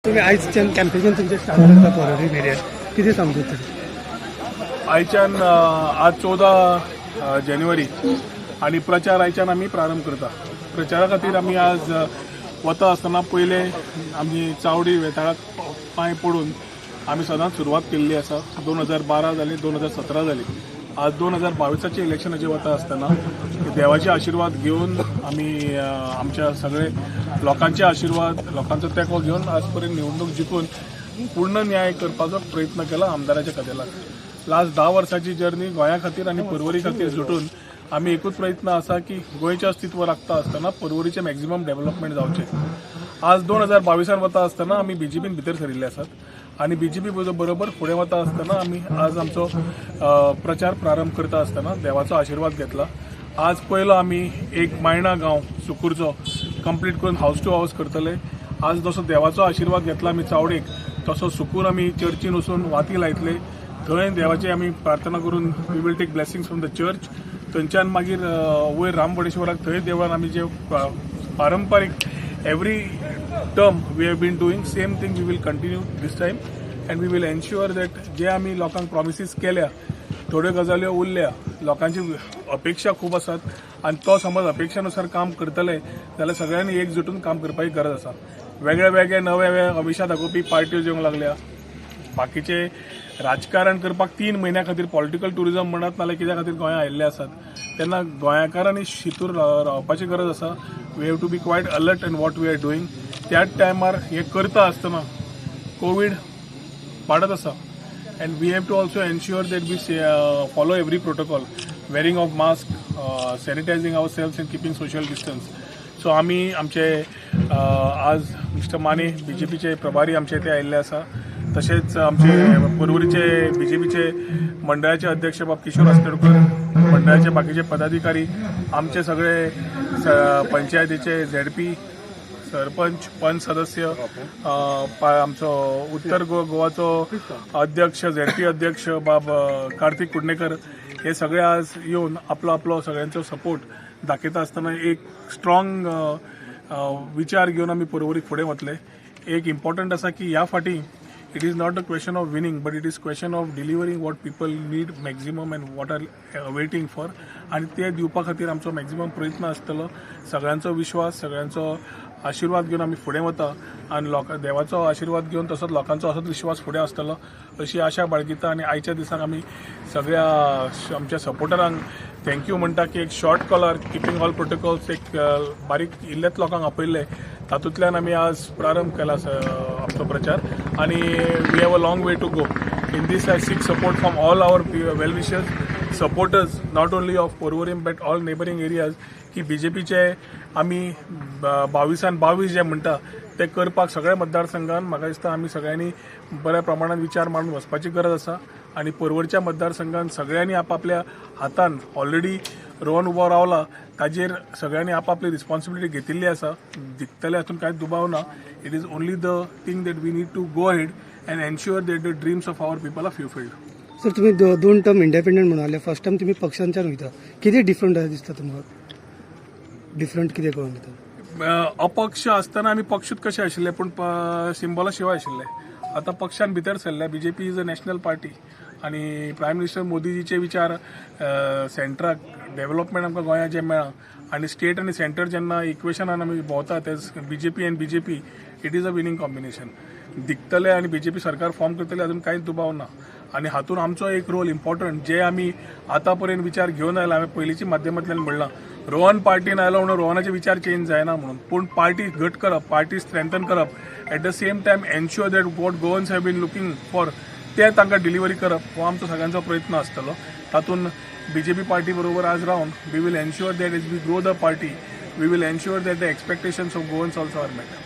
तुम्ही आयजच्यान कॅम्पेन तुमचें स्टार्ट करता पर्वरी एरियात, कितें सांगता तरी? आयच्यान आज 14 जानेवारी आनी प्रचार आयच्यान आमी प्रारंभ करता. प्रचारा खातीर आमी आज वता आसतना पयले आमी चावडी वेताळाक पांय पडून आमी सदांच सुरवात केल्ली आसा. 2012 जाली, 2017 जाली, आज 2022आचे इलेक्शनाचेर वता आसतना देवाचे आशिर्वाद घेवन आमी आमच्या सगळे लोकांचे आशिर्वाद, लोकांचो तेंको घेवन आज पर्यंत निवडणूक जिखून पूर्ण न्याय करपाचो प्रयत्न केला आमदाराच्या कदेलाक. लास्ट 10 वर्साची जर्नी गोंया खातीर आनी पर्वरी खातीर झुटून आमी एकूच प्रयत्न आसा की गोंयचें अस्तित्व राखता आसतना पर्वरीचें मॅक्झिमम डेव्हलपमेंट जावचें. आज 2022आन वता आसतना आमी बीजेपीन भितर सरिल्ले आसात आनी बीजेपी बरोबर फुडें वता आसतना आमी आज आमचो प्रचार प्रारंभ करता आसतना देवाचो आशिर्वाद घेतला. आज पयलो आमी एक मायणा गांव सुकूरचो कंप्लीट करून हावस टू हावस करतले. आज जसो देवाचो आशिर्वाद घेतला आमी चावडेक, तसो सुकूर आमी चर्चीन वचून वाती लायतले. थंय देवाची आमी प्रार्थना करून we will take blessings from the church. थंयच्यान मागीर वयर रामवडेश्वराक, थंय देवळान आमी जे पारंपारीक every term we have been doing, same thing we will continue this time and we will ensure that जे आमी लोकांक प्रॉमिसीस केल्या, थोड्यो गजाल्यो उरल्या. लोकांची अपेक्षा खूब आसात आनी तो समज अपेक्षानुसार काम करतले जाल्यार सगळ्यांनी एकजुटून काम करपाची गरज आसा. वेगळे वेगळे नवे नवे अमिशा दाखोवपी पार्ट्यो येवंक लागल्या. बाकीचे राजकारण करपाक 3 म्हयन्या खातीर पॉलिटिकल टुरिझम म्हणत नाल्यार कित्या खातीर गोंया आयिल्ले आसात. तेन्ना गोंयकारांनी शितूर रावपाची गरज आसा. We have to be quite alert in what we are doing. त्याच टायमार हें करता आसतना कोवीड वाडत आसा and we have to also ensure that we follow every protocol, wearing of mask, sanitizing ourselves and keeping social distance. So आमी आमचे आज मिस्टर माने, बीजेपीचे प्रभारी, आमचे इथे आयिल्ले आसा. तशेंच आमचे पर्वरीचे बीजेपीचे मंडळाचे अध्यक्ष बाब किशोर आस्तेडकर, मंडळाचे बाकीचे पदाधिकारी, आमचे सगळे पंचायतीचे झेडपी, सरपंच, पंच सदस्य, आमचो उत्तर गोवाचो अध्यक्ष, झेडपी अध्यक्ष बाब कार्तिक कुडणेकर, हे सगळे आज येवन आपलो आपलो सगळ्यांचो सपोर्ट दाखयता आसतना एक स्ट्रॉंग विचार घेवन आमी पर्वरीक फुडें वतले. एक इम्पॉर्टंट आसा की ह्या फाटीं it is not a question of winning, but it is question of delivering what people need maximum and what are waiting for. आनी ते दिवपा खातीर आमचो मॅक्झिमम प्रयत्न आसतलो. सगळ्यांचो विश्वास, सगळ्यांचो आशिर्वाद घेवन आमी फुडें वता आनी लोकां देवाचो आशिर्वाद घेवन तसोच लोकांचो असोच विश्वास फुडें आसतलो अशी आशा बाळगिता. आनी आयच्या दिसाक आमी सगळ्या आमच्या सपोर्टरांक thank you म्हणटा की एक short collar, keeping all protocols, एक बारीक इल्लेच लोकांक आपयल्ले, तातूंतल्यान आमी आज प्रारंभ केला आमचो प्रचार आनी we have a long way to go in this. I seek support from all our well wishers, supporters, not only of Porvorim but all neighbouring areas, की बीजेपीचे आमी 22आन 22 जे म्हणटा ते करपाक सगळ्या मतदारसंघान म्हाका दिसता आमी सगळ्यांनी बऱ्या प्रमाणात विचार मांडून वचपाची गरज आसा. आनी पर्वरच्या मतदारसंघान सगळ्यांनी आपापल्या हातान, ऑलरेडी रोहन उबो रावला, ताजेर सगळ्यांनी आपापली रिस्पॉन्सिबिलिटी घेतिल्ली आसा. जिखतले हातून कांयच दुबाव ना. It is only the thing that we need to go ahead and ensure that the dreams of our people are fulfilled. Sir, तुम्ही दोन टर्म इंडिपेंडंट म्हणाले, फर्स्ट टायम तुम्ही पक्षांच्यान वयता. कितें डिफरंट आसा दिसता तुमकां? डिफरंट कितें कळून येता? अपक्ष आसतना आमी पक्षूच कशे आशिल्ले, पूण सिंबॉला शिवाय आशिल्ले. आतां पक्षान भितर सरल्या. BJP is a national party आनी प्रायम मिनिस्टर मोदीजीचे विचार, सेंटराक डेव्हलपमेंट आमकां गोंयांत जें मेळ्ळां आनी स्टेट आनी सेंटर जेन्ना इक्वेशनान आमी भोंवता, ते BJP and BJP, it is a winning combination. जिखतले आनी बीजेपी सरकार फॉर्म करतले, अजून कांयच दुबाव ना. आनी हातून आमचो एक रोल इम्पॉर्टंट, जे आमी आतां पर्यंत विचार घेवन आयला. हांवें पयलींच्या माध्यमांतल्यान म्हणलां, रोहन पार्टीन आयलो म्हणून रोहनाचे विचार चेंज जायना म्हणून, पूण पार्टी घट करप, पार्टी स्ट्रेंथन करप, at the same time ensure that what Goans have been looking for ते तांकां डिलिव्हरी करप, हो आमचो सगळ्यांचो प्रयत्न आसतलो. तातूंत बीजेपी पार्टी बरोबर आज रावन we will ensure that as we grow the party, we will ensure that the expectations of Goans also are met.